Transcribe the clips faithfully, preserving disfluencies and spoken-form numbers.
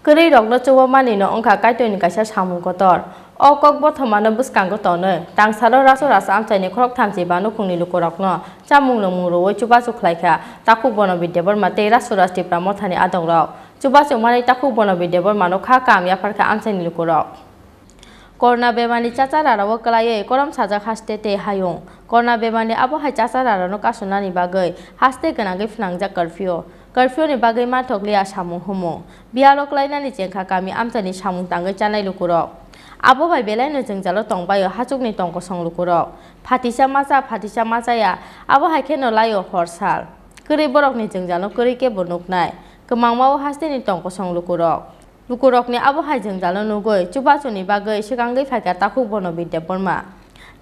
Kwrwi rokno chubamanino wngkha Kaitorni kaisa samung kotor. O kok bothomano bwskango tonwi, tangsalo Raso Ras amchaini khoroktham chiba nukhungni lukurokno chamung nwngmung rwui chubachu khlaikha Takhuk Bonobi Debbarma tei Raso Ras Tipra Mothani adongrok. Chubachukmani Takhuk Bonobi Debbarmano kha kaham yapharkha amchaini lukurok. Corona bemarni chachararao kwlaiwi korom sajak haste tei hayung. Corona bemarni abo hai chachararano kasunani bagwi haste gwnangwi phnangjak curfew. Curfew ni bagwi manthokliya samung humung. Biyalo kwlainani chengkha kami amchaini samung tangwi chanai lukurok. Abo bai belaino jwngjalo tongbaio hachukni tongkosong lukurok. Phatisa macha, phatisa machaya, abo hai kheno laio hor sal. Kwrwi borokni jwngjalo kwrwi kebo nuknai. Kwmangmao hasteni tongkosong lukurok. Lukurokni abo hai jwngjalo nugwi chubachuni bagwi swkangwi phaikha Takhuk Bonobi Debbarma.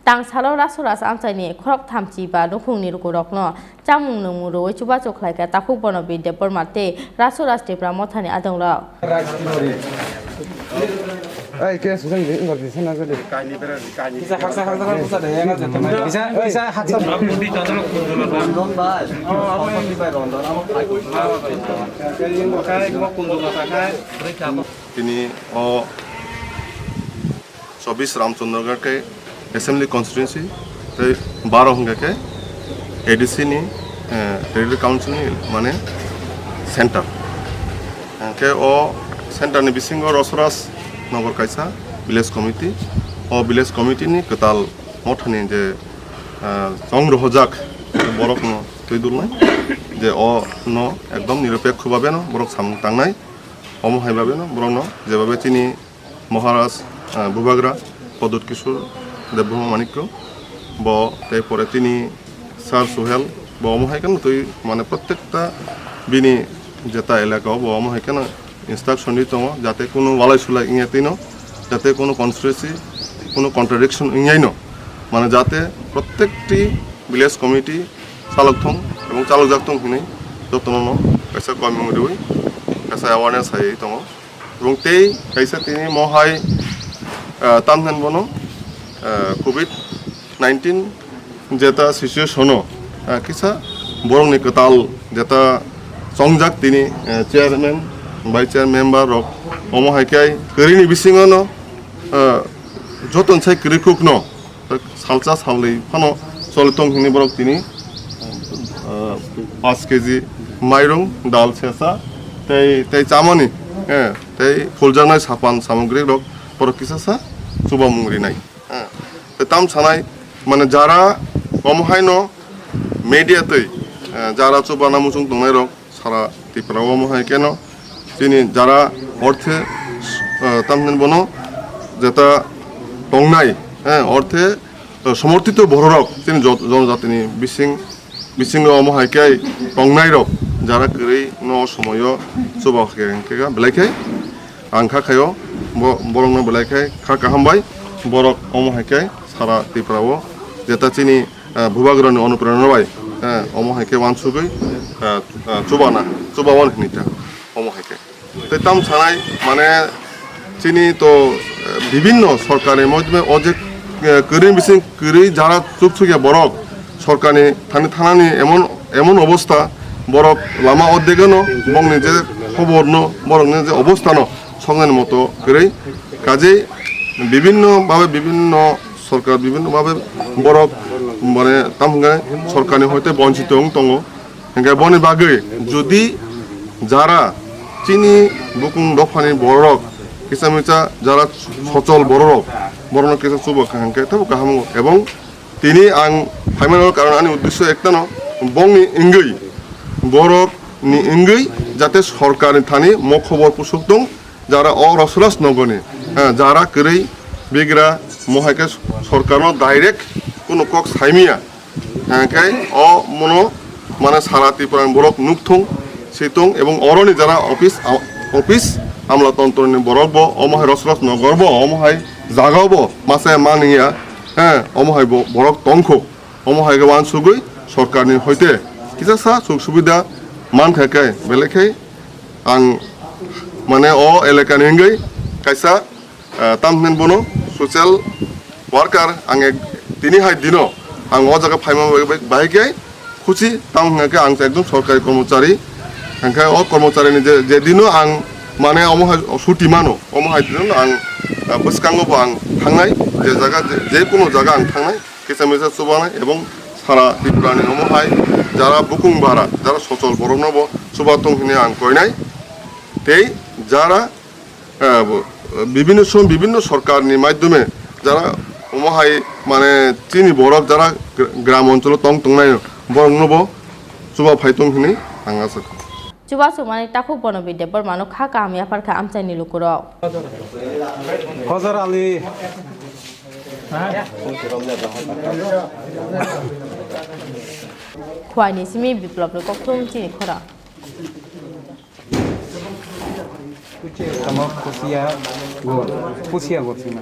Tangsalo Raso Ras amchaini khoroktham chiba nukhungni lukurokno chamung nwngmung rwui chubachu khlaikha Takhuk Bonobi Debbarma tei Raso Ras Tipra Mothani adongrok. Ei, ke sujang di, enggak di sana aja deh. Kisa haksa haksa kan bisa deh, ya, kan, jatuh. Bisa, bisa haksa. Tini o chobbish Ramchandra Ghat khe Assembly Constituency tei baro hwnkha khe A D C ni, eh, Territorial Council ni mane center. Hwnkhe o center ni bisingo Rosraj Nagar kaisa village committee. O village committee ni kwtal mothani je, eh, chong rohojak borokno twi dulnai je o no ekdom nirapekho bhabe no borok samung tangnai. Omo hai bhabe no borok no jebabe chini Maharaj, ah, Bubagra Pradyut Kishore Debbarma Manikya, bo tei pore tini Sir Suhel, bo omo hai kheno twi, mane, prottekta bini jeta elaka o bo omo hai kheno instruction di tongo, jate kunu walai sulai wngya twino, jate kunu conspiracy, kunu contradiction wngya no, mane, jate prottekti village committee chalok thung ebong chalokjak thung hinwi jotono no kaisa gomung riwi kaisa awareness hai tongo. Ebong tei kaisa tini mohai, ah, tamhinani bono, ah, covid nineteen jeta situation o, ah, kisa borokni kwtal jeta chongjak tini, ah, chairman, vice chairman member rok omo hai khe kwrwini bisingo no, ah, joto sai kwrwi kuk no salsa salnwi phano choli tong hwnwi borok tini, ah, paanch K G mairung, dal sesa, tei, tei chamani, eh, tei phuljaknai sapan samogri rok borok kisa sa chubamung rinai. Eh, tei tam sanai, mane, jara omo haino media tei, eh, jara chubana muchung tongnai rok, sara Tripura o omo hai kheno chini jara orthe, eh, tamhinani bono jeta tongnai, eh, orthe, eh, somorthito bororok chini jot-, jonojatini bising, bisingo omo hai khe tongnai rok jara kwrwi no somoyo chuba khe hwnkhe belai khe ang kha khaio bo-, borokno belai khe kha kaham bai borok omo hai khe sara Tripura o jeta chini ah, Bubagrani onuprerona bai, ah, omo hai khe uansugwi, ah, ah, chubana, chubawan hinwi ta, omo hai khe. Tei tam sanai, mane, chini to, eh, bibinno sorkarni modhome o je, eh, kwrwi bising kwrwi jara chukchukya borok sorkarni thani thanani emon, emon obostha, borok lama ordegano bongni je khoborno, borokni je obosthano soknani moto kwrwi. Kaje bibinno babe bibinno sorkar bibinno babe borok, mane, tam hwnkhe sorkarni hoite bonchito wng tongo. Hwnkhe boni bagwi jodi jara chini bukung dophani bororok kisa misa jara sochol bororok borokno kisa chuba kha hwnkhe tabo kaham wngo. Ebong tini ang phaimani karon ani uddesyo ektano bongni wngwi borokni wngwi jate sorkarni thani mo khobor pusuk tong. Jara o Rosraj nogoni, eh, jara kwrwi bigra mohai khe sorkarno direct kunu kok saimya. Hwnkhe o mono mane sara Tripura ni borok nukthung, situng ebong oroni jara office, a-, office amla tontroni borok bo omo hai Rosraj nogor bo omo hai jaga bo masa manliya, eh, omo hai bo borok tongkho. Omo hai khe uansugwi sorkarni hoite kisa sa suk subida mankha khe belai khe ang mane o elakani wngwi kaisa, ah, tamhinani bono social worker ang ek tini hai dino ang o jaga phaima bai, bai, bai khe khusi tam hwnkha khe ang ekdom sorkari kormochari hwnkhe o kormocharini je, je dino ang Mane omo hai suti mano, omo hai jwnno ang, ah, bwskango bo ang thangnai, je jaga, je, je kono jaga ang thangnai, kisa misa chubanai, ebong sara Tripura ni omo hai jara bukung bara, jara sochol borok no bo chuba tong hini ang koinai, tei jara, ah, bo, bibhinno som-, bibhinno sorkar ni madhyome jara omo hai mane chini borok jara gra-, gram oncholo tong tongnai borok no bo chuba phai tong hini ang asa kha. Chubachu manwi takhuk bono Bidya Bormano kha kaham yaphar kha amchaini lukurok. Hojar Ali. Khwai ni simi Biplop ni kokthum chini khorang. Tamo Pusia Gor, Pusia Gor sima.